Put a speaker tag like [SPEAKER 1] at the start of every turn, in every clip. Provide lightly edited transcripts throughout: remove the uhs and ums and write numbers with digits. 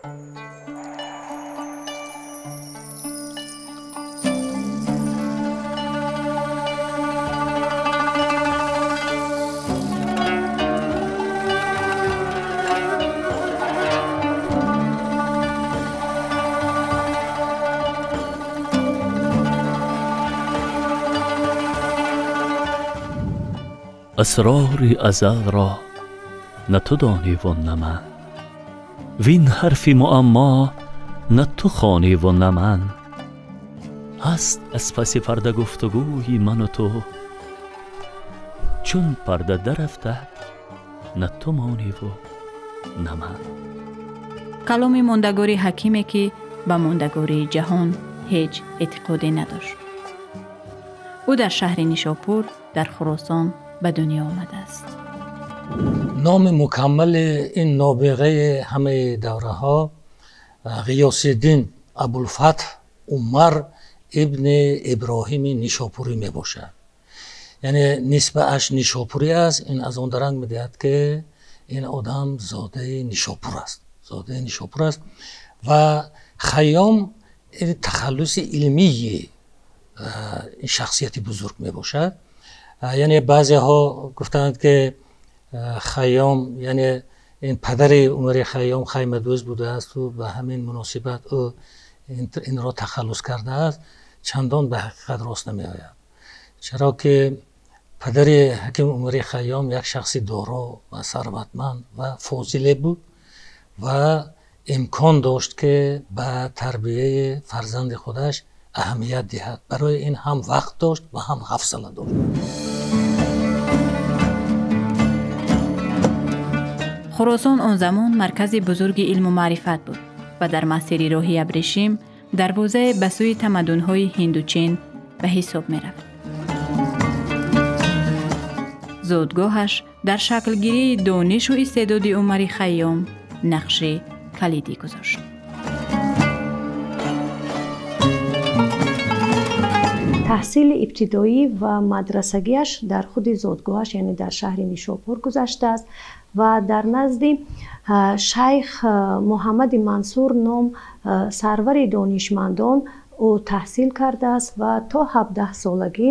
[SPEAKER 1] Асрори азал ро на ту донӣ ву на ман, вин ҳарфи муаммо на ту хонӣ ву на ман. Ҳаст аз паси парда гуфтугӯи ману ту, чун парда дарафтад на ту монӣ ву на ман.
[SPEAKER 2] Каломи мондагори ҳакиме ки ба мондагории ҷаҳон ҳеҷ эътиқоде надошт. Ӯ дар шаҳри Нишопур дар Хуросон ба дунё омадааст.
[SPEAKER 3] Номи мукаммали ин нобиғаи ҳамаи давраҳо Ғиёсиддин Абулфатҳ Умар ибни Иброҳими Нишопурӣ мебошад. Яъне нисбааш Нишопурӣ аст. Ин аз он даранг медиҳад, ки ин одам зодаи Нишопур аст, зодаи Нишопур аст. Ва Хайём ин тахаллуси илмии ин шахсияти бузург мебошад. Яъне баъзеҳо гуфтаанд, ки Хайём, яъне ин падари Умари Хайём хаймадӯз будааст, ӯ ба ҳамин муносибат ӯ инро тахаллус кардааст. Чандон ба ҳақиқат рост намеояд, чаро ки падари ҳаким Умари Хайём як шахси доро ва сарватманд ва фозиле буд ва имкон дошт, ки ба тарбияи фарзанди худаш аҳамият диҳад. Барои ин ҳам вақт дошт ва ҳам ҳавсала дошт.
[SPEAKER 2] Хуросон он замон маркази бузурги илму маърифат буд ва дар масири роҳи абрешим дарвозае ба сӯи тамаддунҳои ҳинду чин ба ҳисоб мерафт. Зодгоҳаш дар шаклгирии донишу истеъдоди Умари Хайём нақши калидӣ гузошт.
[SPEAKER 4] Таҳсили ибтидоӣ ва мадрасагиаш дар худи зодгоҳаш, яъне дар шаҳри Нишопур гузаштааст ва дар назди шайх Муҳаммади Мансур ном сарвари донишмандон ӯ таҳсил кардааст ва то 17 солагӣ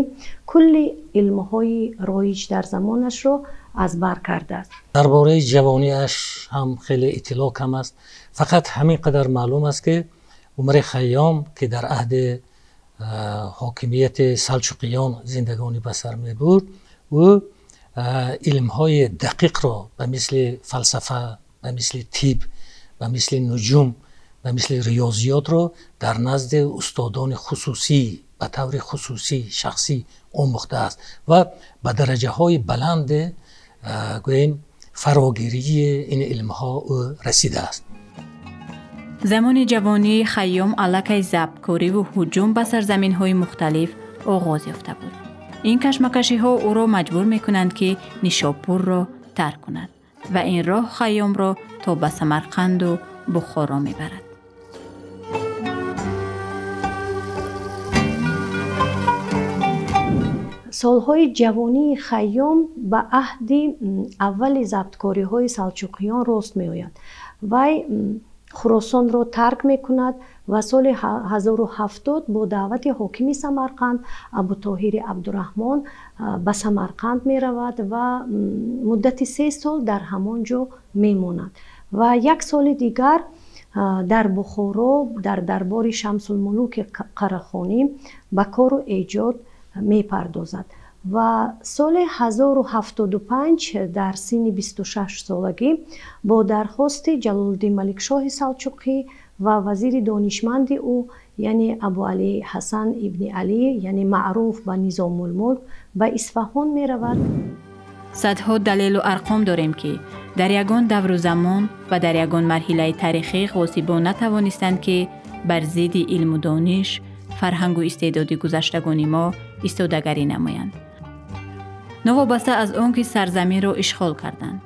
[SPEAKER 4] кулли илмҳои роиҷ дар замонашро аз бар кардааст.
[SPEAKER 3] Дар бораи ҷавониаш ҳам хеле иттилоъ кам аст. Фақат ҳамин қадар маълум аст, ки Умари Хайём, ки дар аҳди ҳокимияти салчуқиён зиндагонӣ ба сар мебурд, ӯ илмҳои дақиқро ба мисли фалсафа, ба мисли тиб, ба мисли нуҷум, ба мисли риёзиётро дар назди устодони хусусӣ, ба таври хусусӣ, шахсӣ омӯхтааст ва ба дараҷаҳои баланде, гӯем, фарогирии ин илмҳо ӯ расидааст.
[SPEAKER 2] Замони ҷавонии Хайём аллакай забткориву ҳуҷум ба сарзаминҳои мухталиф оғоз ёфта буд. Ин кашмакашиҳо ӯро маҷбур мекунанд, ки Нишопурро тарк кунад ва ин роҳ Хайёмро то ба Самарқанду Бухоро мебарад.
[SPEAKER 4] Солҳои ҷавонии Хайём ба аҳди аввали забткориҳои салчуқиён рост меояд. Вай Хуросонро тарк мекунад ва соли 1070 бо даъвати ҳокими Самарқанд Абутоҳири Абдураҳмон ба Самарқанд меравад ва муддати 3 сол дар ҳамон ҷо мемонад ва як соли дигар дар Бухоро дар дарбори Шамсулмулуки Қарахонӣ ба кору эҷод мепардозад ва соли 1075 дар синни 26 солагӣ бо дархости Ҷалолуддин Маликшоҳи Салчуқӣ ва вазири донишманди ӯ, яъне Абуалӣ Ҳасан ибни Алӣ, яъне маъруф ба Низомулмулк, ба Исфаҳон меравад.
[SPEAKER 2] Садҳо далелу арқом дорем, ки дар ягон давру замон ва дар ягон марҳилаи таърихӣ ғосибон натавонистанд, ки бар зидди илму дониш, фарҳангу истеъдоди гузаштагони мо истодагарӣ намоянд. Новобаста аз он ки сарзаминро ишғол карданд,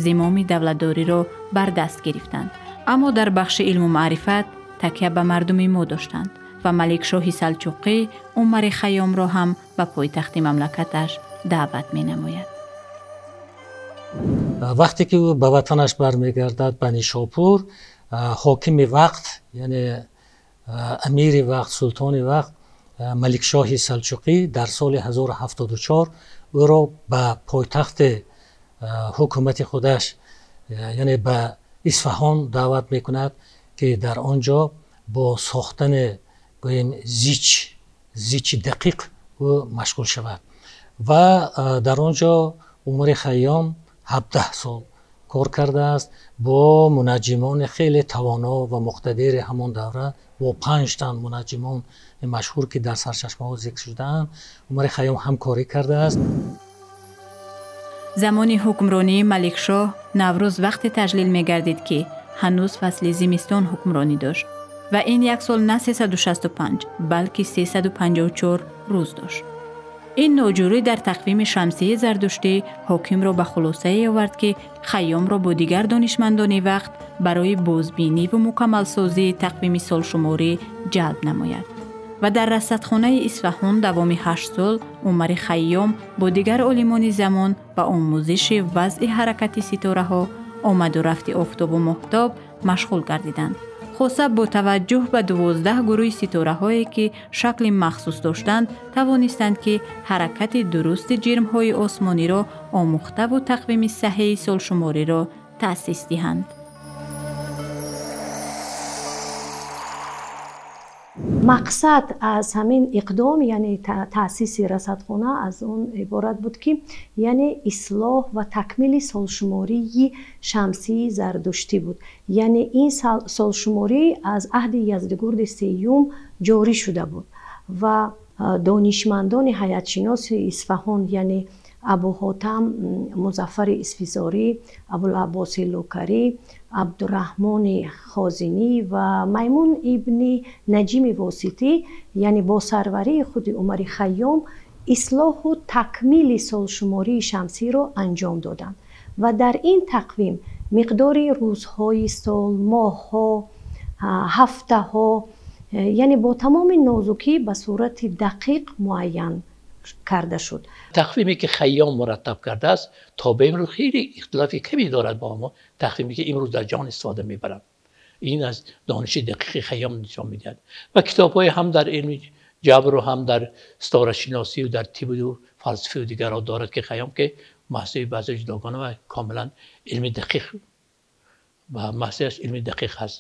[SPEAKER 2] зимоми давлатдориро бар даст гирифтанд, аммо дар бахши илму маърифат такя ба мардуми мо доштанд ва Маликшоҳи Салчуқӣ Умари Хайёмро ҳам ба пойтахти мамлакаташ даъват менамояд.
[SPEAKER 3] Вақте ки ӯ ба ватанаш бармегардад, ба Нишопур, Ҳокими вақт, яъне амири вақт, султони вақт, Маликшоҳи Салчуқӣ дар соли 1074 ӯро ба пойтахти ҳукумати худаш, яъне ба Исфаҳон даъват мекунад, ки дар он ҷо бо сохтани, гӯем, зичи дақиқ ӯ машғул шавад. Ва дар он ҷо Умари Хайём 17 сол кор кардааст бо мунаҷҷимони хеле тавоно ва муқтадири ҳамон давра, бо 5 тан мунаҷҷимони машҳур, ки дар сарчашмаҳо зикр шудаанд, Умари Хайём ҳамкорӣ кардааст.
[SPEAKER 2] Замони ҳукмронии Маликшоҳ Наврӯз вақте таҷлил мегардид, ки ҳанӯз фасли зимистон ҳукмронӣ дошт ва ин як сол на 365, балки 354 рӯз дошт. Ин ноҷурӣ дар тақвими шамсии зардуштӣ ҳокимро ба хулосае овард, ки Хайёмро бо дигар донишмандони вақт барои бозбиниву мукаммалсозии тақвими солшуморӣ ҷалб намояд. Ва дар расадхонаи Исфаҳон давоми 8 сол Умари Хайём бо дигар олимони замон ба омӯзиши вазъи ҳаракати ситораҳо, омаду рафти офтобу моҳтоб машғул гардиданд. Хоса бо таваҷҷӯҳ ба 12 гурӯҳи ситораҳое, ки шакли махсус доштанд, тавонистанд, ки ҳаракати дурусти ҷирмҳои осмониро омӯхтаву тақвими саҳеҳи солшумориро таъсис диҳанд.
[SPEAKER 4] Мақсад аз ҳамин иқдом, яъне таъсиси расадхона, аз он иборат буд, ки яъне ислоҳ ва такмили солшумории шамсии зардуштӣ буд. Яъне ин солшуморӣ аз аҳди Яздигурди сеюм ҷорӣ шуда буд ва донишмандони ҳаятшиноси Исфаҳон, яъне Абуҳотам Музаффари Исфизорӣ, Абулаббоси Лукарӣ, Абдураҳмони Хозинӣ ва Маймун ибни Наҷими Воситӣ, яъне бо сарварии худи Умари Хайём ислоҳу такмили солшумории шамсиро анҷом доданд ва дар ин тақвим миқдори рӯзҳои сол, моҳҳо, ҳафтаҳо, яъне бо тамоми нозукӣ ба сурати дақиқ муайян карда шуд.
[SPEAKER 5] Тақвиме ки Хайём мураттаб кардааст, то ба имрӯз хеле ихтилофи каме дорад бо мо тақвиме ки имрӯз дар ҷаҳон истифода мебаранд. Ин аз дониши дақиқи Хайём нишон медиҳад ва китобҳои ҳам дар илми ҷабр ва ҳам дар ситорашиносӣ ва дар тиб ва фалсафа ва дигарҳо дорад, ки Хайём ки маҳсули баъзе ҷудогона ва комилан илми дақиқ ва маҳсулаш илми дақиқ ҳаст.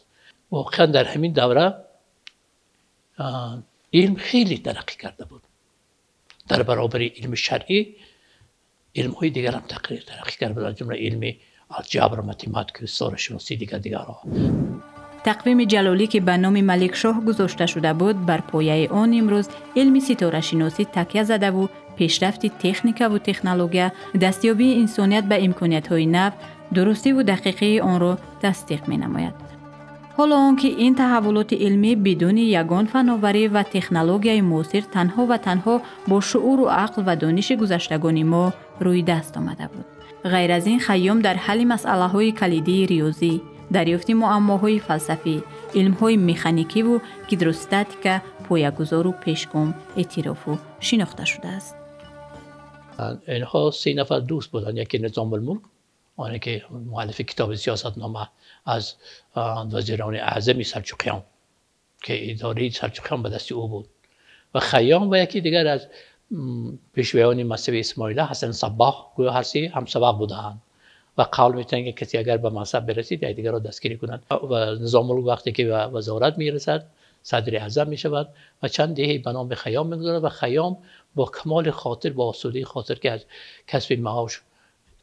[SPEAKER 5] Воқеан дар ҳамин давра илм хеле тараққӣ карда буд. Дар баробари илми шаръӣ илмҳои дигар ҳам тараққӣ карда буд, аз ҷумла илми алҷабр, математика, ситорашиносӣ, дигарҳо.
[SPEAKER 2] Тақвими Ҷалолӣ, ки ба номи Маликшоҳ гузошта шуда буд, бар пояи он имрӯз илми ситорашиносӣ такя задаву пешрафти техникаву технология, дастёбии инсоният ба имкониятҳои нав, дурустиву дақиқии онро тасдиқ менамояд. Ҳоло он ки ин таҳаввулоти илмӣ бидуни ягон фановарӣ ва технологияи муосир танҳо ва танҳо бо шууру ақл ва дониши гузаштагони мо рӯи даст омада буд. Ғайр аз ин, Хайём дар ҳалли масъалаҳои калидии риёзӣ, дарёфти муаммоҳои фалсафӣ, илмҳои механикиву гидростатика поягузору пешгом эътирофу шинохта шудааст.
[SPEAKER 5] Инҳо 3 нафар дӯст буданд. Яке Низомулмулк, оне ки муаллифи китоби сиёсатнома аз вазирони аъзами Салчуқиён, ки идораи Салчуқиён ба дасти ӯ буд, ва Хайём ва яке дигар аз пешвоёни мазҳаби Исмоила, Ҳасан Саббоҳ, гӯё ҳар се ҳамсабақ будаанд ва қавл метавонанд, ки касе агар ба мансаб бирасид, якдигарро дастгирӣ кунанд. Ва Низомулмулк вақте ки ба вазорат мерасад, садри аъзам мешавад ва чанд деҳе ба номи Хайём мегузорад ва Хайём бо камоли хотир, бо осудагии хотир, ки аз касби маош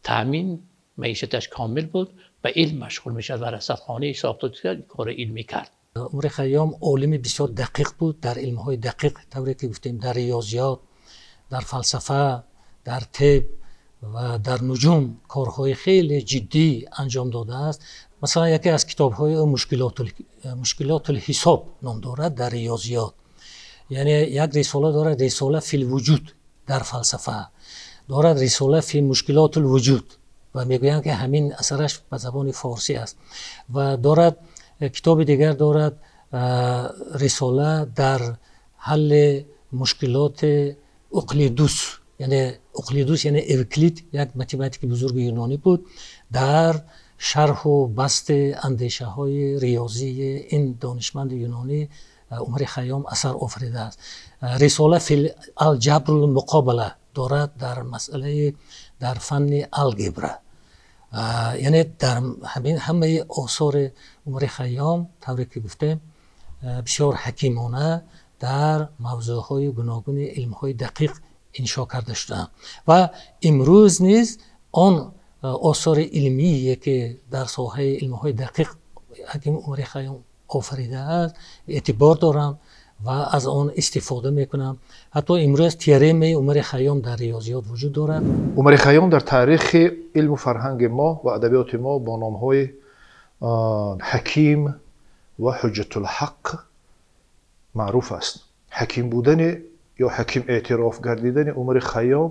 [SPEAKER 5] таъмин, маишаташ комил буд, ба илм машғул мешавад ва расадхонаи сохта кори илмӣ кард.
[SPEAKER 3] Умари Хайём олими бисёр дақиқ буд дар илмҳои дақиқ, тавре ки гуфтем, дар риёзиёт, дар фалсафа, дар тиб ва дар нуҷум корҳои хеле ҷиддӣ анҷом додааст. Масалан, яке аз китобҳои ӯ Мушкилотул ҳисоб ном дорад дар риёзиёт. Яъне як рисола дорад, рисола фил вуҷуд дар фалсафа дорад, рисола фи мушкилотул вуҷуд, ва мегӯянд, ки ҳамин асараш ба забони форсӣ аст. Ва дорад китоби дигар дорад, рисола дар ҳалли мушкилоти Уқлидус, яъне Уқлидус, яъне Эвклид, як математики бузурги юнонӣ буд, дар шарҳу басти андешаҳои риёзии ин донишманди юнонӣ Умари Хайём асар офаридааст. Рисола фил алҷабрул муқобала дорад дар масъалаи дар фанни алгебра. Яъне дар ҳамаи осори Умари Хайём тавре ки гуфтем бисёр ҳакимона дар мавзӯъҳои гуногуни илмҳои дақиқ иншо карда шудаанд ва имрӯз низ он осори илмие ки дар соҳаи илмҳои дақиқ ҳаким Умари Хайём офаридааст эътибор доранд ва аз он истифода мекунанд. Ҳатто имрӯз теоремаи Умари Хайём дар риёзиёт вуҷуд дорад.
[SPEAKER 6] Умари Хайём дар таърихи илму фарҳанги мо ва адабиёти мо бо номҳои ҳаким ва ҳуҷҷатулҳақ маъруф аст. Ҳаким будани ё ҳаким эътироф гардидани Умари Хайём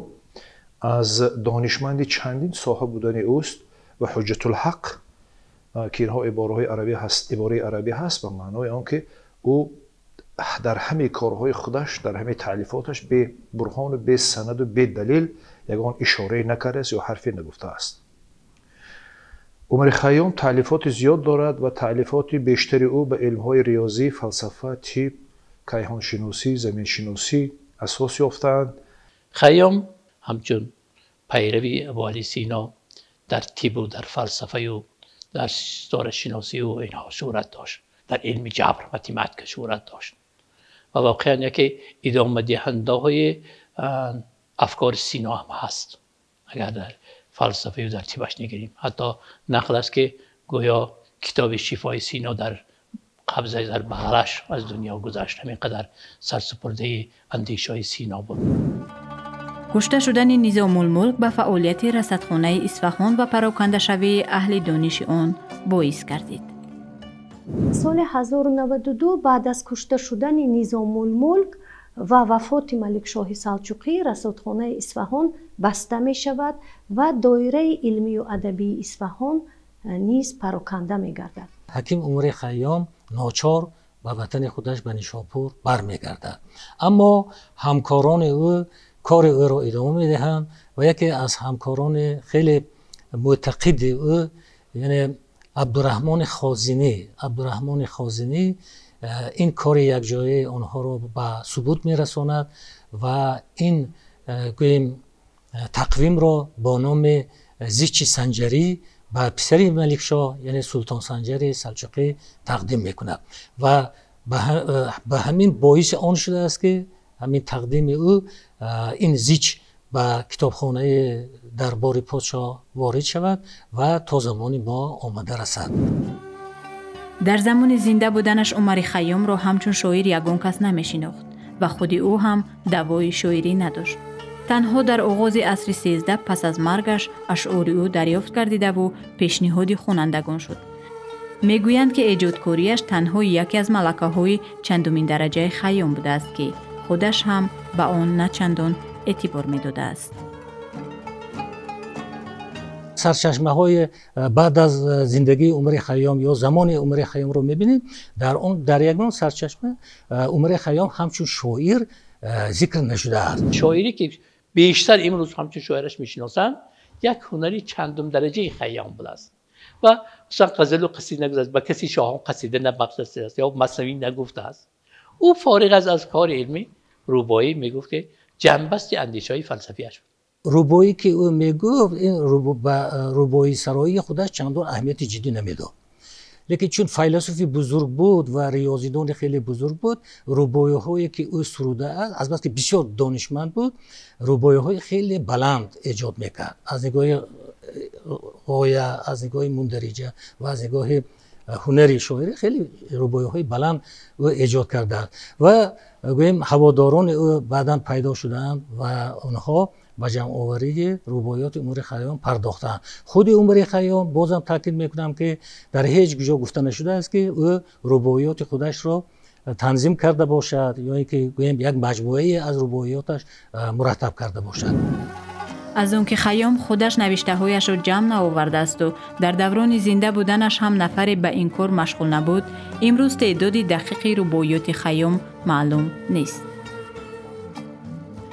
[SPEAKER 6] аз донишманди чандин соҳа будани ӯст ва ҳуҷҷатулҳақ ки инҳо ибораҳои арабӣ ҳаст, ибораи арабӣ ҳаст ба маънои он ки ӯ дар ҳамаи корҳои худаш, дар ҳамаи таълифоташ бе бурҳону бе санаду бе далил ягон ишорае накардааст ё ҳарфе нагуфтааст. Умари Хайём таълифоти зиёд дорад ва таълифоти бештари ӯ ба илмҳои риёзӣ, фалсафа, тиб, кайҳоншиносӣ, заминшиносӣ асос ёфтаанд.
[SPEAKER 5] Хайём ҳамчун пайрави Абуалӣ Сино дар тибу дар фалсафаю дар ситорашиносию инҳо шӯҳрат дошт, дар илми ҷабр математика шӯҳрат дошт ва воқеан яке идомадиҳандаҳои афкори Сино ҳам ҳаст. Агар дар фалсафаю дар тибаш нигирем, ҳатто нақл аст ки гӯё китоби шифои Сино дар қабза дар бағалаш аз дунё гузашт. Ҳамин қадар сарсупурдаи андешаҳои Сино буд.
[SPEAKER 2] Кушта шудани Низомулмулк ба фаъолияти расадхонаи Исфаҳон ва парокандашавии аҳли дониши он боис гардид.
[SPEAKER 4] Соли 1092 баъд аз кушта шудани Низомулмулк ва вафоти Маликшоҳи Салчуқӣ расадхонаи Исфаҳон баста мешавад ва доираи илмию адабии Исфаҳон низ пароканда мегардад.
[SPEAKER 3] Ҳаким Умари Хайём ночор ба ватани худаш ба Нишопур бармегардад, аммо ҳамкорони ӯ кори ӯро идома медиҳанд ва яке аз ҳамкорони хеле мӯътақиди ӯ яъне Абдураҳмони Хозинӣ ин кори якҷояи онҳоро ба субут мерасонад ва ин гӯем тақвимро бо номи Зичи Санҷарӣ ба писари Маликшоҳ яъне Султон Санҷари Салчуқӣ тақдим мекунад ва ба ҳамин боиси он шудааст ки ҳамин тақдими ӯ ин зич ба китобхонаи дарбори подшоҳ ворид шавад ва то замони мо омада расад.
[SPEAKER 2] Дар замони зинда буданаш Умари Хайёмро ҳамчун шоир ягон кас намешинохт ва худи ӯ ҳам давои шоирӣ надошт. Танҳо дар оғози асри 13 пас аз маргаш ашъори ӯ дарёфт гардидаву пешниҳоди хонандагон шуд. Мегӯянд ки эҷодкориаш танҳо яке аз малакаҳои чандумин дараҷаи Хайём будааст ки худаш ҳам ба он начандон эътибор медодааст.
[SPEAKER 3] Сарчашмаҳои баъд аз зиндагии Умари Хайём ё замони Умари Хайёмро мебинем, дар он дар ягон сарчашма Умари Хайём ҳамчун шоир зикр нашудааст.
[SPEAKER 5] Шоире ки бештар имрӯз ҳамчун шоираш мешиносанд як ҳунари чандум дараҷаи Хайём будааст ва масалан ғазалу қасида нагуфтааст, ба каси шоҳон қасида набахшидааст ё маснавӣ нагуфтааст. Ӯ фориғ аз кори илмӣ рубоӣ мегуфт ки ҷанбасти андешаҳои фалсафиаш буд.
[SPEAKER 3] Рубоӣ ки ӯ мегуфт ин ба рубоии сароии худаш чандон аҳамияти ҷиддӣ намедод, лекин чун файласуфи бузург буд ва риёзидони хеле бузург буд, рубоиҳое ки ӯ сурудааст, азбаски бисёр донишманд буд, рубоиҳои хеле баланд эҷод мекард аз нигоҳи ғоя, аз нигоҳи мундариҷа ва аз нигоҳи ҳунари шоирӣ хеле рубоиҳои баланд ӯ эҷод кардааст ва гӯем ҳаводорони ӯ баъдан пайдо шудаанд ва онҳо ба ҷамъоварии рубоиёти Умари Хайём пардохтаанд. Худи Умари Хайём бозам таъкид мекунам ки дар ҳеҷ ҷо гуфта нашудааст ки ӯ рубоиёти худашро танзим карда бошад ё ин ки гӯем як маҷмӯае аз рубоиёташ мураттаб карда бошад.
[SPEAKER 2] Аз он ки Хайём худаш навиштаҳояшро ҷамъ наовардаасту дар даврони зинда буданаш ҳам нафаре ба ин кор машғул набуд, имрӯз теъдоди дақиқи рубоиёти Хайём маълум нест.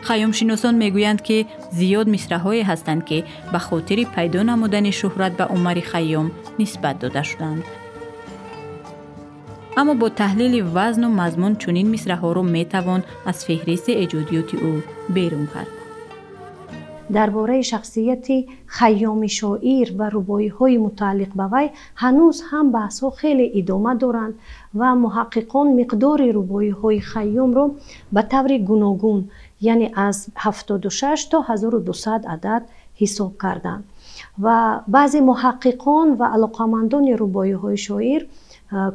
[SPEAKER 2] Хайёмшиносон мегӯянд, ки зиёд мисраҳое ҳастанд, ки ба хотири пайдо намудани шӯҳрат ба Умари Хайём нисбат дода шуданд. Аммо бо таҳлили вазну мазмун чунин мисраҳоро метавон аз феҳристи эҷодиёти ӯ берун кард.
[SPEAKER 4] Дар бораи шахсияти Хайёми шоир ва рубоиҳои мутааллиқ ба вай ҳанӯз ҳам баҳсҳо хеле идома доранд ва муҳаққиқон миқдори рубоиҳои Хайёмро ба таври гуногун, яъне аз 76 то 1200 адад ҳисоб карданд. Ва баъзе муҳаққиқон ва алоқамандони рубоиҳои шоир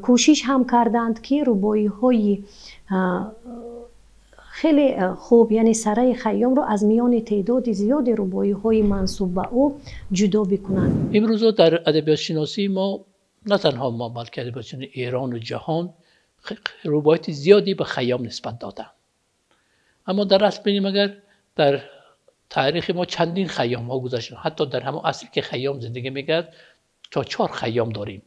[SPEAKER 4] кӯшиш ҳам карданд, ки рубоиҳои хеле хуб, яъне сараи Хайёмро аз миёни теъдоди зиёди рубоиҳои мансуб ба ӯ ҷудо бикунанд.
[SPEAKER 5] Имрӯзо дар адабиётшиносии мо, на танҳо мо, балки адабиётшиноси Эрон ва ҷаҳон рубоияти зиёде ба Хайём нисбат доданд. Аммо дар асл бинем, агар дар таърихи мо чандин Хайёмҳо гузаштанд, ҳатто дар ҳамон асре ки Хайём зиндагӣ мекард то 4 Хайём дорем.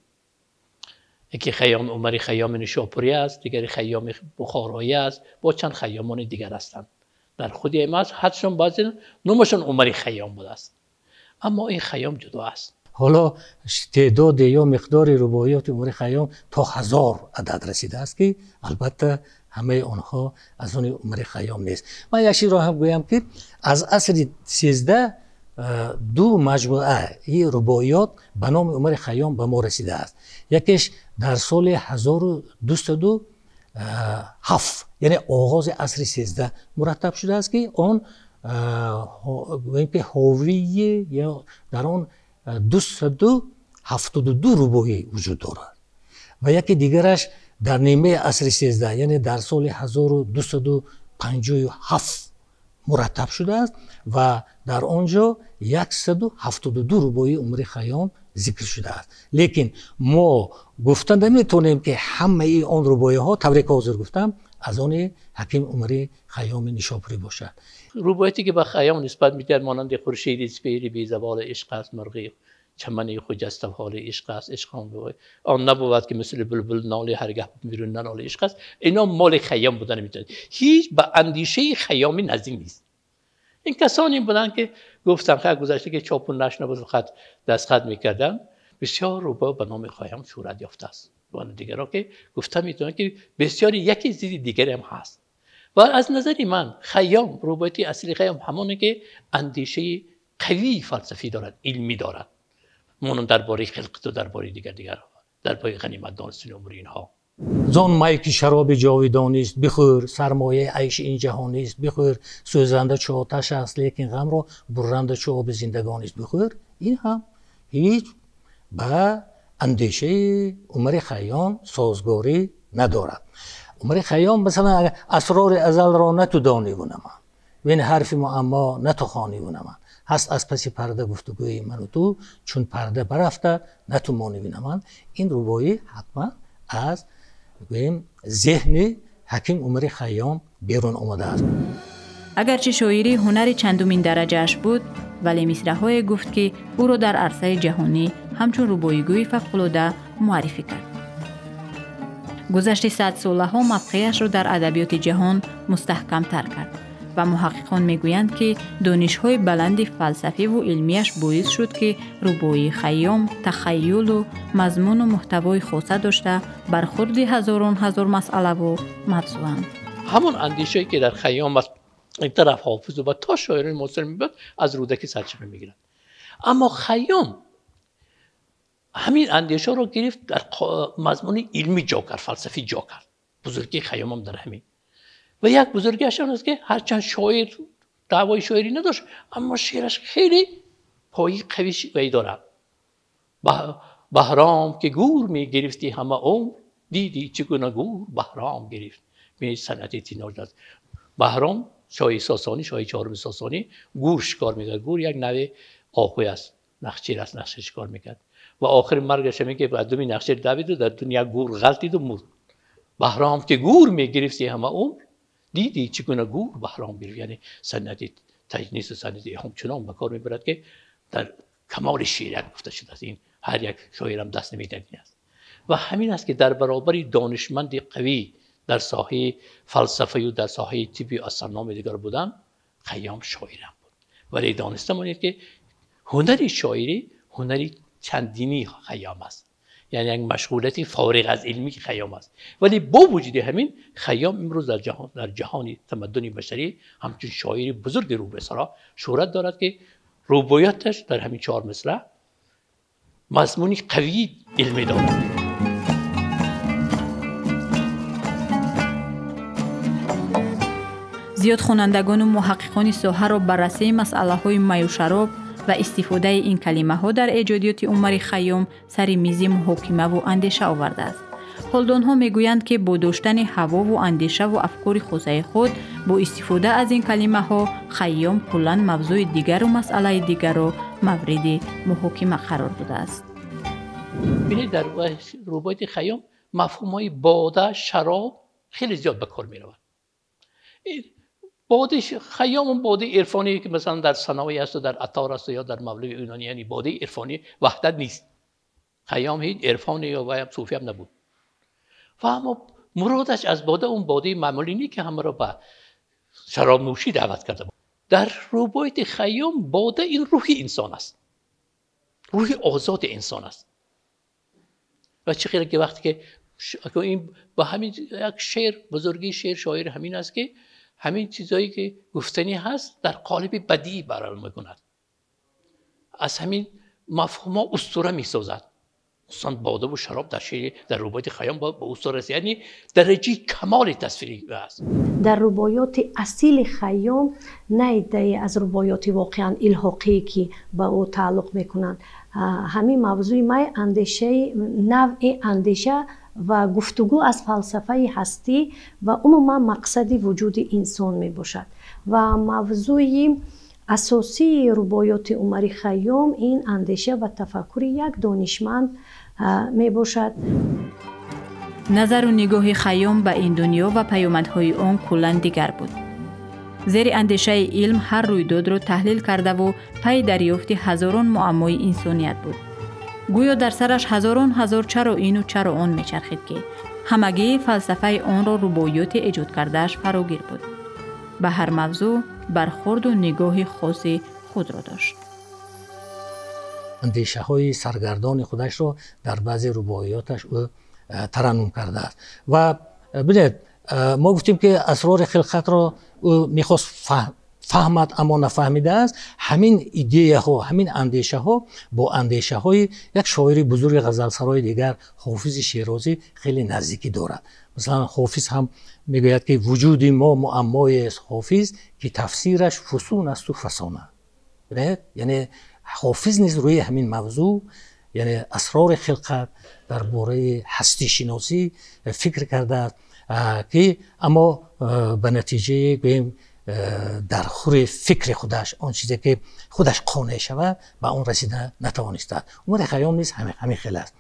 [SPEAKER 5] Яке Хайём Умари Хайёми Нишопурӣ аст, дигари Хайёми Бухороӣ аст, бо чанд Хайёмони дигар ҳастанд. Дар худи ин аст ҳадшон баъзе номашон Умари Хайём будааст. Аммо ин Хайём ҷудо аст.
[SPEAKER 3] Ҳоло теъдоди ё миқдори рубоиёти Умари Хайём то 1000 адад расидааст, ки албатта ҳамаи онҳо аз они Умари Хайём нест. Ман як чизро ҳам гӯям, ки аз асри 13 ду маҷмӯаи рубоиёт ба номи Умари Хайём ба мо расидааст. Якеш дар соли 1207, яъне оғози асри 13 мураттаб шудааст, ки он гӯем ки ҳовии ё дар он 272 рубоӣ вуҷуд дорад ва яке дигараш дар нимаи асри 13, яъне дар соли 1257 мураттаб шудааст ва дар он ҷо 172 рубоии Умари Хайём зикр шудааст. Лекин мо гуфта наметавонем, ки ҳамаи он рубоиҳо, тавре ки ҳозир гуфтам, аз они ҳаким Умари Хайёми Нишопурӣ бошад.
[SPEAKER 5] Рубоияте ки ба Хайём нисбат медиҳад, монанди хуршеди сипеҳри безаволи ишқ аст, мурғи чамани хуҷаставҳоли ишқ аст, ишқ он набувад ки мисли булбул ноли ҳаргаҳ берун наноли ишқ аст. Ино моли Хайём буда наметавонад. Ҳеҷ ба андешаи Хайёмӣ наздик нест. Ин касоне буданд, ки гуфтам хеле гузашта ки чопу нашр набуд, фақат дастхат мекарданд. Бисёр рубоӣ ба номи Хайём шӯҳрат ёфтааст. Ва дигарон ки гуфта метавонанд, ки бисёре яке зидди дигаре ҳам ҳаст. Ва аз назари ман Хайём, рубоияти асли Хайём ҳамоне ки андешаи қавии фалсафӣ дорад, илмӣ дорад. Монанд дар бораи хилқат ва дар бораи дигар, дар бораи ғанимат донистани умри инҳо.
[SPEAKER 3] Зон май ки шароби ҷовидонист бихӯр, сармояи айши ин ҷаҳонист бихӯр, сӯзанда чу оташ аст, лекин ғамро бурранда чу оби зиндагонист бихӯр. Ин ҳам ҳеҷ ба андешаи Умари Хайём созгорӣ надорад. Умари Хайём масалан асрори азалро на ту дониву на ман, вин ҳарфи муаммо на ту хониву на ман, ҳаст аз паси парда гуфтугӯи ману ту, чун парда барафта на ту мониву на ман. Ин рубоӣ ҳатман аз гӯем зеҳни ҳаким Умари Хайём берун омадааст.
[SPEAKER 2] Агарчи шоирӣ ҳунари чандумин дараҷааш буд, вале мисраҳое гуфт, ки ӯро дар арсаи ҷаҳонӣ ҳамчун рубоигӯи фавқулода муаррифӣ кард. Гузашти садсолаҳо мавқеашро дар адабиёти ҷаҳон мустаҳкамтар кард ва муҳаққиқон мегӯянд, ки донишҳои баланди фалсафиву илмияш боис шуд, ки рубоии Хайём тахайюлу мазмуну муҳтавои хоса дошта бархурди ҳазорон ҳазор масъалаву мавзӯанд.
[SPEAKER 5] Ҳамон андешае ки дар Хайём аст, ин тараф Ҳофизу ва то шоирони муосир мебад, аз Рӯдакӣ сарчашма мегирад. Аммо Хайём ҳамин андешаро гирифт, дар мазмуни илмӣ ҷо кард, фалсафӣ ҷо кард. Бузургии Хайём ҳам дар ҳамин. Ва як бузургиаш он аст, ки ҳарчанд шоир даъвои шоирӣ надошт, аммо шеъраш хеле пои қавӣ вай дорад. Баҳром ки гӯр мегирифтӣ ҳама умр, дидӣ чӣ гуна гӯр Баҳром гирифт. Санъати тиноҷ аст. Баҳром шоҳи Сосонӣ, шоҳи чаҳорми Сосонӣ, гӯр шикор мекард. Гӯр як навъи оҳуй аст, нахчир аст, нахчир шикор мекард. Ва охири маргаш ҳамин ки ба думи нахчир давиду дар дуни як гӯр ғалтиду мурд. Баҳром ки гӯр мегирифтӣ ҳама умр, дидӣ чӣ гуна гӯр Баҳром гирифт. Яъне санъати таҷнис ва санъати ҳамчунон ба кор мебарад, ки дар камоли шеърият гуфта шудааст. Ин ҳар як шоирам даст намедиҳад ин аст. Ва ҳамин аст, ки дар баробари донишманди қавӣ дар соҳаи фалсафаю дар соҳаи тибби астрономи дигар будан, خیام شاعرم بود. ولی دانسته مانید که هنر شاعری هنری چندینی خیام است، یعنی یک مشغولیت فارغ از علمی خیام است. ولی با وجود همین خیام امروز در جهان تمدن بشری همچون شاعر بزرگ رو به سرا شهرت دارد که رباعیاتش در همین 4 مصرع مضمونی قوی علمی دارد.
[SPEAKER 2] Зиёд хонандагону муҳаққиқони соҳаро баррасии масъалаҳои маю шароб ва истифодаи ин калимаҳо дар эҷодиёти Умари Хайём сари мизи муҳокимаву андеша овардааст. Ҳолдонҳо мегӯянд, ки бо доштани ҳавову андешаву афкори хосаи худ бо истифода аз ин калимаҳо Хайём куллан мавзӯи дигару масъалаи дигарро мавриди муҳокима қарор додааст.
[SPEAKER 5] Бинед, дар рубоияти Хайём мафҳумҳои бода, шароб хеле зиёд ба кор меравад. باده خیام اون باده عرفانی که مثلا در سنایی است و در عطار است یا در مولوی یونانی، یعنی باده عرفانی وحدت نیست. خیام هیچ عرفانی یا و صوفی هم نبود. و اما مرادش از باده اون باده معمولی نیست که همه را به شراب نوشی دعوت کرده بود. در رباعیات خیام باده این روح انسان است، روح آزاد انسان است. و چه خیلی که وقتی که این با همین یک شعر بزرگی شعر شاعر همین است که همین چیزایی که گفتنی هست در قالب بدیع برای میکند، از همین مفهوم ها اسطوره میسازد. خصوصا باده و شراب در شعر در رباعیات خیام با اسطوره است، یعنی درجه کمال تصویری است.
[SPEAKER 4] در رباعیات اصیل خیام نه عده‌ای از رباعیات واقعا الحاقی که به او تعلق میکنند، همین موضوع می اندیشه، نوع اندیشه و گفتگو از فلسفه هستی و عموما مقصد وجود انسان می باشد. و موضوع اساسی رباعیات عمر خیام این اندیشه و تفکر یک دانشمند می باشد.
[SPEAKER 2] نظر و نگاه خیام به این دنیا و پیامدهای آن کلاً دیگر بود. زیر اندیشه علم هر رویداد را تحلیل کرده و پی دریافت هزاران معمای انسانیت بود. گویا در سرش هزاران هزار چرا این و چرا آن میچرخید که همگی فلسفه آن را رباعیات ایجاد کردهش فراگیر بود. به هر موضوع برخورد و نگاه خاص خود را داشت.
[SPEAKER 3] اندیشه های سرگردان خودش را در بعضی رباعیاتش او ترنم کرده است. و ببینید، ما گفتیم که اسرار خلقت را او میخواست فهمد اما نفهمیده است. همین ایده ها، همین اندیشه ها با اندیشه های یک شاعر بزرگ غزلسرای دیگر حافظ شیرازی خیلی نزدیکی دارد. مثلا حافظ هم میگوید که وجود ما معمای است حافظ که تفسیرش فسون است و فسانه. یعنی حافظ نیز روی همین موضوع، یعنی اسرار خلقت درباره هستی شناسی فکر کرده است که اما به نتیجه گوییم در خور فکر خودش، آن چیزی که خودش قانع شود، به آن رسیده نتوانسته. عمر خیام نیز همین خیل است.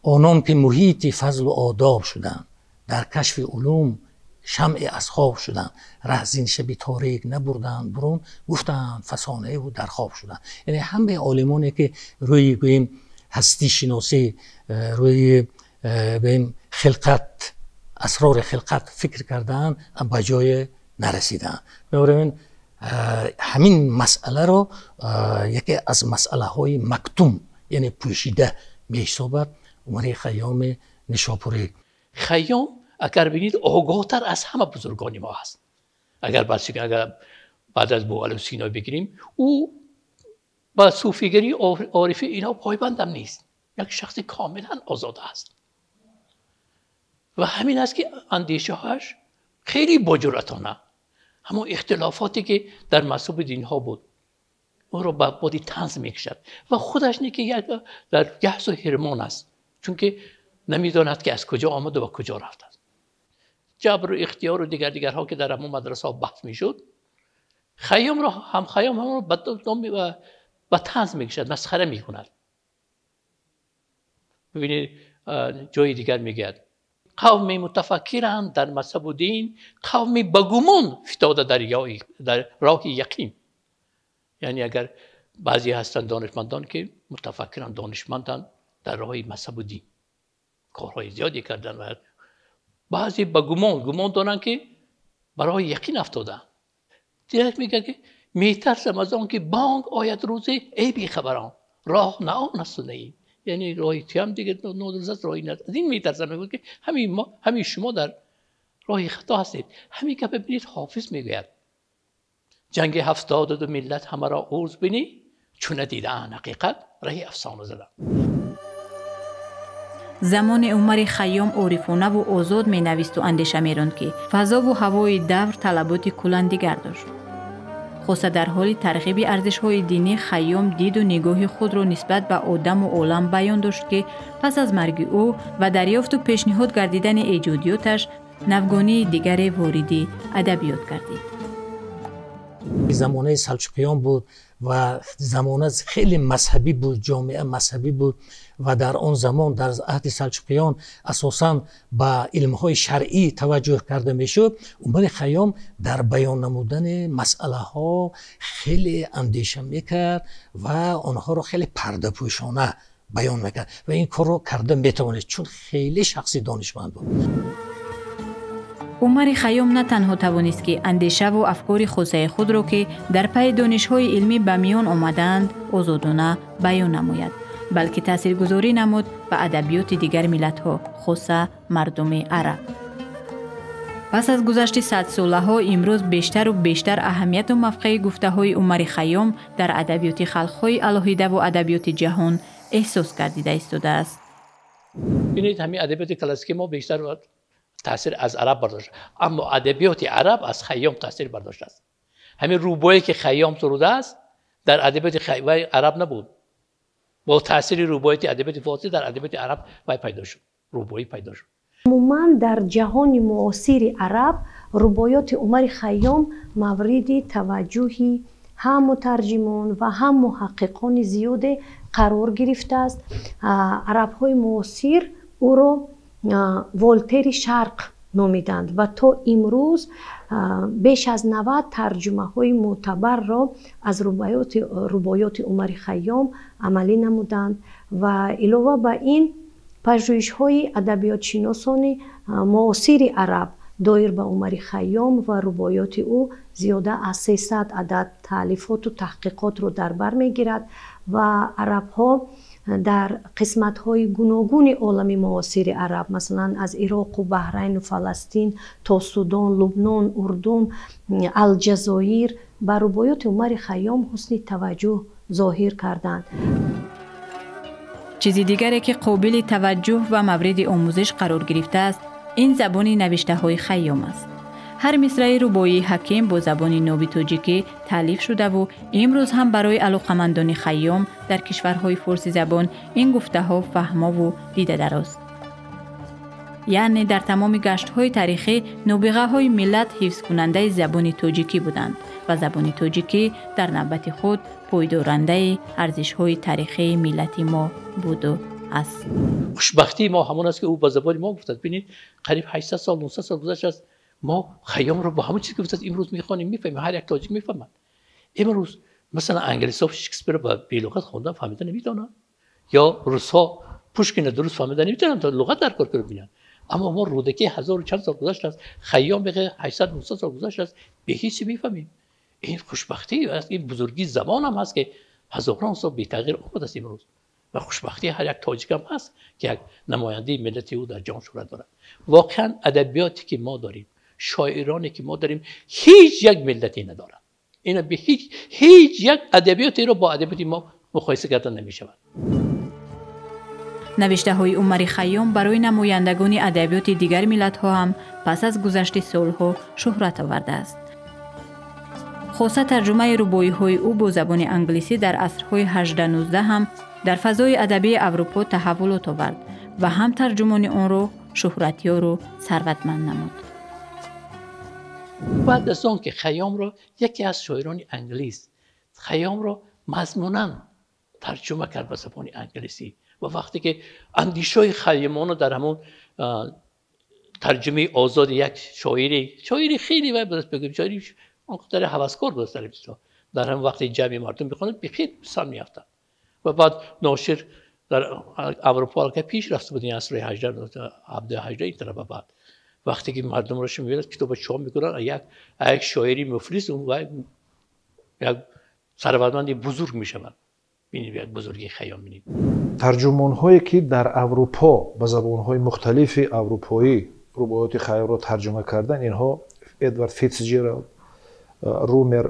[SPEAKER 3] آنان که محیط فضل و آداب شدند، در کشف علوم شمع اصحاب شدند، ره زین شب تاریک نبردند برون، گفتند فسانه و در خواب شدند. یعنی همه عالمانی که روی گوییم هستی شناسی، روی گوییم خلقت، اسرار خلقت فکر کردند، به جای نرسیدن. بنابراین همین مسئله را یکی از مسئله های مکتوم، یعنی پوشیده می‌حسابد عمر خیام نشاپوری.
[SPEAKER 5] خیام اگر ببینید آگاه‌تر از همه بزرگان ما هست. اگر بعد از بوعلی سینا بگیریم، او با صوفیگری عارفی اینا پایبندم نیست. یک شخص کاملا آزاد است و همین است که اندیشه هاش خیلی با جرأتانه همون اختلافاتی که در مذهب دین ها بود او را به بادی طنز میکشد و خودش نه که در یأس و حرمان است، چون که نمیداند که از کجا آمد و به کجا رفت است. جبر و اختیار و دیگرها که در همون مدرسه ها بحث میشد، خیام را هم خیام هم را به طنز میکشد، مسخره میکند. ببینید جای دیگر میگه قوم متفکرند در مذهب و دین، قوم بگمان فتاده در راه یقین. یعنی اگر بعضی هستند دانشمندان که متفکرند، دانشمندان در راه مذهب و دین کارهای زیادی کردن و بعضی به گمان دارند که برای یقین افتادن. Директ мегӯяд, ки метарсам аз он ки банг ояд рӯзе, эй бехабарон, роҳ на он аст на ин. Яъне роҳи ту ҳам дигар нодуруст аст, роҳи ин аст. Аз ин метарсам, мегӯяд, ки ҳамин мо, ҳамин шумо дар роҳи хато ҳастед. Ҳамин гапа бинед, Ҳофиз мегӯяд: ҷанги 72 миллат ҳамаро урз бинӣ, чун надидаанд ҳақиқат, раҳи афсона заданд.
[SPEAKER 2] Замони Умари Хайём орифонаву озод менависту андеша меронд, ки фазову ҳавои давр талаботи куллан дигар дошт. Хоса дар ҳоли тарғиби арзишҳои динӣ Хайём диду нигоҳи худро нисбат ба одаму олам баён дошт, ки пас аз марги ӯ ва дарёфту пешниҳод гардидани эҷодиёташ навгонии дигаре вориди адабиёт гардид.
[SPEAKER 3] Замонаи салчуқиён буд ва замона хеле мазҳабӣ буд, ҷомеа мазҳабӣ буд ва дар он замон, дар аҳди салчуқиён, асосан ба илмҳои шаръӣ таваҷҷӯҳ карда мешуд. Умари Хайём дар баён намудани масъалаҳо хеле андеша мекард ва онҳоро хеле пардапӯшона баён мекард ва ин корро карда метавонист, чун хеле шахси донишманд буд.
[SPEAKER 2] Умари Хайём на танҳо тавонист, ки андешаву афкори хосаи худро, ки дар пайи донишҳои илмӣ ба миён омадаанд, озодона баён намояд, балки таъсиргузорӣ намуд ба адабиёти дигар миллатҳо, хоса мардуми араб. Пас аз гузашти садсолаҳо имрӯз бештару бештар аҳамияту мавқеи гуфтаҳои Умари Хайём дар адабиёти халқҳои алоҳидаву адабиёти ҷаҳон эҳсос гардида истодааст.
[SPEAKER 5] Бинед, ҳамин адабиёти классикии мо бештар таъсир аз араб бардошт, аммо адабиёти араб аз Хайём таъсир бардоштааст. Ҳамин рубое ки Хайём сурудааст, дар адабиёти араб набуд. Бо таъсири рубоияти адабиёти форсӣ дар адабиёти араб вай пайдо шуд, рубоӣ пайдо шуд.
[SPEAKER 4] Умуман дар ҷаҳони муосири араб рубоёти Умари Хайём мавриди таваҷҷӯҳи ҳам мутарҷимон ва ҳам муҳаққиқони зиёде қарор гирифтааст. Арабҳои муосир ӯро Волтери Шарқ номиданд ва то имрӯз беш аз 90 тарҷумаҳои мӯътабарро аз рубоёти Умари Хайём амалӣ намуданд ва илова ба ин пажӯҳишҳои адабиётшиносони муосири араб доир ба Умари Хайём ва рубоёти ӯ зиёда аз 300 адад таълифоту таҳқиқотро дар бар мегирад ва арабҳо дар қисматҳои гуногуни олами муосири араб, масалан аз Ироқу Баҳрайну Фаластин то Судон, Лубнон, Урдун, Алҷазоир ба рубоёти Умари Хайём ҳусни таваҷҷӯҳ зоҳир карданд.
[SPEAKER 2] Чизи дигаре, ки қобили таваҷҷӯҳ ва мавриди омӯзиш қарор гирифтааст, ин забони навиштаҳои Хайём аст. Ҳар мисраи рубоии ҳаким бо забони ноби тоҷикӣ таълиф шудаву имрӯз ҳам барои алоқамандони Хайём дар кишварҳои форсизабон ин гуфтаҳо фаҳмову дидадарост. Яъне дар тамоми гаштҳои таърихӣ нобиғаҳои миллат ҳифзкунандаи забони тоҷикӣ буданд ва забони тоҷикӣ дар навбати худ пойдорандаи арзишҳои таърихии миллати мо буду аст.
[SPEAKER 5] Хушбахтии мо ҳамон аст, ки ӯ ба забони мо гуфтааст. Бинед, қариб 800 сол, 900 сол гузаштааст, мо Хайёмро бо ҳамон чиз гуфтааст имрӯз мехонем, мефаҳмем, ҳар як тоҷик мефаҳмад. Имрӯз масалан англисҳо Шекспирро ба белуғат хондан фаҳмида наметавонанд, ё русҳо Пушкинро дуруст фаҳмида наметавонанд, то луғат дар кор карда бинанд. Аммо мо Рӯдакӣ ҳазору чанд сол гузаштааст, Хайём беғе 800-900 сол гузаштааст, бе ҳеҷ мефаҳмем. Ин хушбахтӣ аст, ин бузургии забон ҳам ҳаст, ки ҳазорон сол бетағйир омадааст имрӯз. Ва хушбахтии ҳар як тоҷик ҳам ҳаст, ки як намояндаи миллати ӯ дар ҷаҳон шӯҳрат дорад. Воқеан адабиёте ки мо дорем, шоироне ки мо дорем, ҳеҷ як миллате надорад. Ина бе ҳеҷ як адабиётеро бо адабиёти мо муқоиса кардан намешавад.
[SPEAKER 2] Навиштаҳои Умари Хайём барои намояндагони адабиёти дигар миллатҳо ҳам пас аз гузашти солҳо шӯҳрат овардааст. Хоса тарҷумаи рубоиҳои ӯ бо забони англисӣ дар асрҳои 18-19 ҳам дар фазои адабии Аврупо таҳаввулот овард ва ҳам тарҷумони онро шӯҳратёру сарватманд намуд.
[SPEAKER 5] Баъд аз он ки Хайёмро яке аз шоирони англис Хайёмро мазмунан тарҷума кард ба забони англисӣ ва вақте ки андешаҳои хайёмоно дар ҳамон тарҷумаи озоди як шоири хеле вай будааст, бигӯем шоири он қадар ҳаваскор будааст дар ибтидо, дар ҳамон вақте ҷамъи мардум мехонад бехел писанд меафтад ва баъд ношир дар Аврупо аллакай пеш рафта буд, ин асри 18, 17, 18 ин тараф ба баъд وقتی که مردم را میبینند کتاب چاپ میکنن، یک شاعری مفلس و یک ثروتمند بزرگ میشوند. ببینید یک بزرگی خیام ببینید.
[SPEAKER 6] тарҷумонҳое ки дар Аврупо ба забонҳои мухталифи аврупоӣ рубоиёти Хайёмро тарҷума карданд, инҳо Эдвард Фитсҷералд, Румер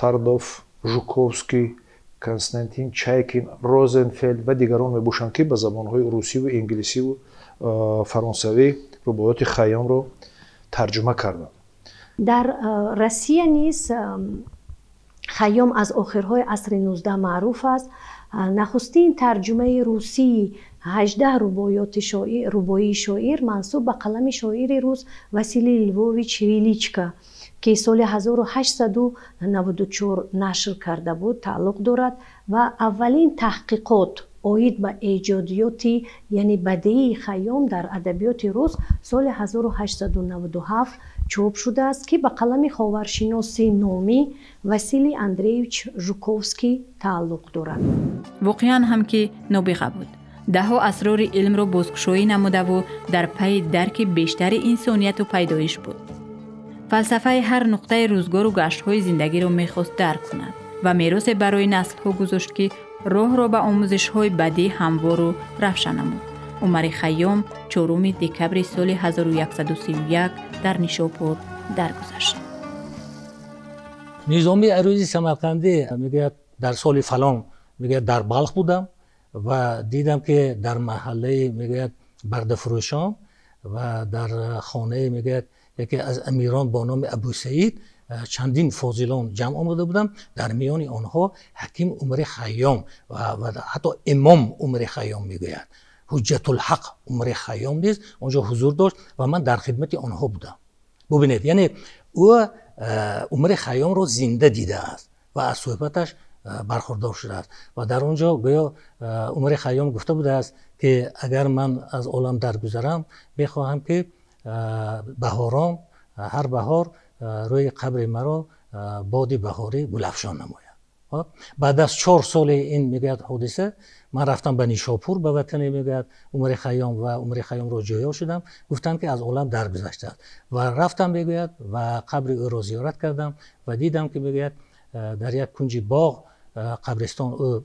[SPEAKER 6] Тардов, Жуковский, Константин Чайкин, Розенфелд ва дигарон мебошанд, ки ба забонҳои русиву инглисиву фаронсавӣ рубоиёти Хайёмро тарҷума карданд.
[SPEAKER 4] Дар Россия низ Хайём аз охирҳои асри 19 маъруф аст. Нахустин тарҷумаи русии 18 рубоии шоир мансуб ба қалами шоири рус Василий Львович Величко, ки соли 1894 нашр карда буд, тааллуқ дорад ва аввалин таҳқиқот оид ба эҷодиёти, яъне бадеии Хайём дар адабиёти рус соли 1897 чоп шудааст, ки ба қалами ховаршиноси номӣ Василий Андреевич Жуковский тааллуқ дорад.
[SPEAKER 2] Воқеан ҳам ки нобиға буд. Даҳҳо асрори илмро бозкушоӣ намудаву дар пайи дарки бештари инсонияту пайдоиш буд. Фалсафаи ҳар нуқтаи рӯзгору гаштҳои зиндагиро мехост дарк кунад ва меросе барои наслҳо гузошт, ки роҳро ба омӯзишҳои бадӣ ҳамвору равшан намуд. Умари Хайём 4 декабри соли 1131 дар Нишопур даргузашт.
[SPEAKER 3] Низоми Арӯзи Самарқандӣ мегӯяд, дар соли фалон, мегӯяд, дар Балх будам ва дидам, ки дар маҳаллаи, мегӯяд, бардафурӯшон ва дар хонаи, мегӯяд, яке аз амирон бо номи Абусаид чандин фозилон ҷамъ омада буданд. Дар миёни онҳо ҳаким Умари Хайём ва ҳатто имом Умари Хайём, мегӯяд, Ҳуҷҷатулҳақ Умари Хайём низ онҷо ҳузур дошт ва ман дар хидмати онҳо будам. Бубинед, яъне ӯ Умари Хайёмро зинда дидааст ва аз суҳбаташ бархурдор шудааст. Ва дар он ҷо гӯё Умари Хайём гуфта будааст, ки агар ман аз олам даргузарам, мехоҳам, ки баҳорон ҳар баҳор рӯи қабри маро боди баҳорӣ гулафшон намояд. Баъд аз 4 соли ин, мегӯяд, ҳодиса ман рафтам ба Нишопур, ба ватане, мегӯяд, Умари Хайём ва Умари Хайёмро ҷӯё шудам. Гуфтанд, ки аз олам даргузаштааст. Ва рафтам, мегӯяд, ва қабри ӯро зиёрат кардам ва дидам, ки, мегӯяд, дар як кунҷи боғ қабристон ӯ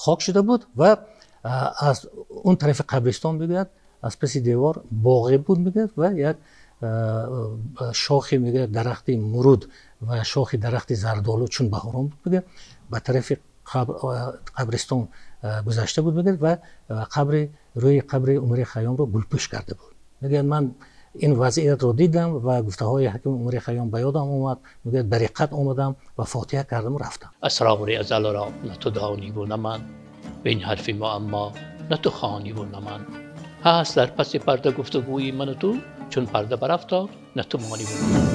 [SPEAKER 3] хок шуда буд ва аз он тарафи қабристон, мегӯяд, аз паси девор боғе буд, мегӯяд, ва як шохи, мегӯяд, дарахти муруд ва шохи дарахти зардолу, чун баҳорон буд, мегӯяд, ба тарафи қабристон гузашта буд, мегӯяд, ва қабри рӯи қабри Умари Хайёмро гулпӯш карда буд. Мегӯяд, ман ин вазъиятро дидам ва гуфтаҳои ҳакими Умари Хайём ба ёдам омад, мегӯяд, ба риққат омадам ва фотиҳа кардаму рафтам.
[SPEAKER 5] Асрори азалро на ту дониву на ман, ба ин ҳарфи муаммо на ту хониву на ман. Ҳаст дар паси парда гуфтугӯи ману ту, чун парда барафтод на ту мониву на ман.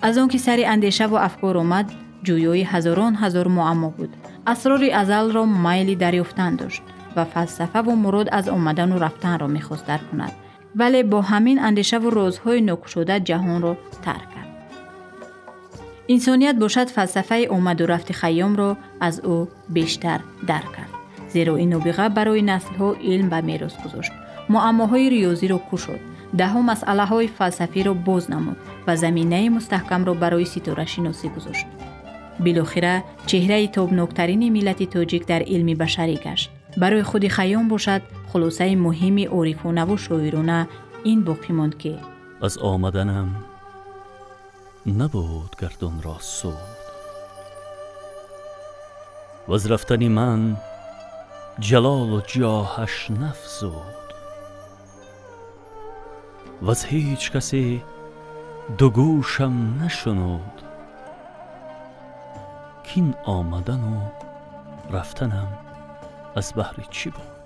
[SPEAKER 2] Аз он ки сари андешаву афкор омад, ҷӯёи ҳазорон ҳазор муаммо буд. Асрори азалро майли дарёфтан дошт ва фалсафаву мурод аз омадану рафтанро мехост дарк кунад, вале бо ҳамин андешаву розҳои нокушода ҷаҳонро тарк кард. Инсоният бошад, фалсафаи омаду рафти Хайёмро аз ӯ бештар дарк кард, зеро ин нобиға барои наслҳо илм ба мерос гузошт, муаммоҳои риёзиро кушод, даҳҳо масъалаҳои фалсафиро боз намуд ва заминаи мустаҳкамро барои ситорашиносӣ гузошт. Билохира чеҳраи тобноктарини миллати тоҷик дар илми башарӣ гашт. Барои худи Хайём бошад, хулосаи муҳими орифонаву шоирона ин боқӣ монд, ки
[SPEAKER 1] аз омаданам набуд гардунро суд, ваз рафтани ман ҷалолу ҷоҳаш нафзуд, ваз ҳеҷ касе ду гӯшам нашунуд, кин омадану рафтанам аз баҳри чӣ буд.